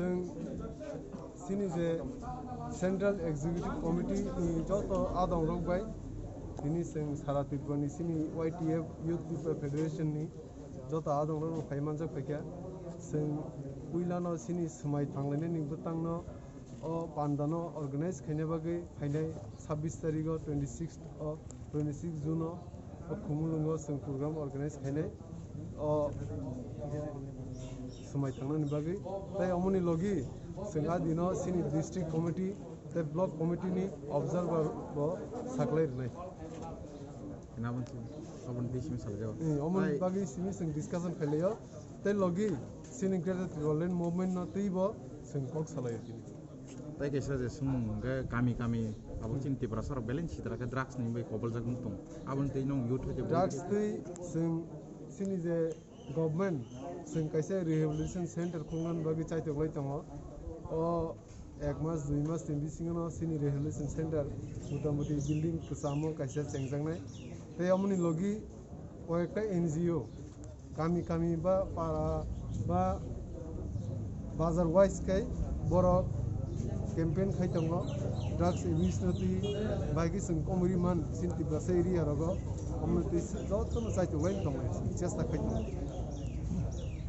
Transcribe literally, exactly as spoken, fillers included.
Chwng chini je Central Executive Committee ni joto adong rok bai tini chwng sara Tripura ni chini Y T F Youth Tripura Federation ni joto adong rok no phai manjak phaikha. Chwng puila no chini swmai thanglainani bwtang no o panda no organize khaina bagwi phainai sabbish tarikh o twenty six o twenty six June o o Khumulwng o chwng program organize khainai o swmai thangnani bagwi. Tei omoni logi chwng a dino chini district committee tei block committee ni observer bo saklai rwnai. Nabon si, abon di simi salai o. Eh, omoni Ai. Bagwi simi chwng discussion khailai o. Tei logi chini Greater Tipraland movement no tei bo chwng kok salai o tini. Tai kaisa je sumung hwnkhe kami kami abo chini Tiprasa rok belai sitra khe drugs ni bai koboljak wng tong. Aboni tei nong youth hai tei drugs tei chwng chini je government chwng kaisa rehabilitation center khulna bagwi chaitok lai tongo. O ek mas dui mas ni bisingo no chini rehabilitation center mota moti building kwchamo kaisa chengjaknai. Tei omoni logi koyekta N G O kami kami ba para ba bazar wise khe borok campaign khai tongo, drugs abuse no twi bai khe chwng komori man chini Tiprasa area rogo, omo twi jotono chaitok lai tongo, chesta khai tongo.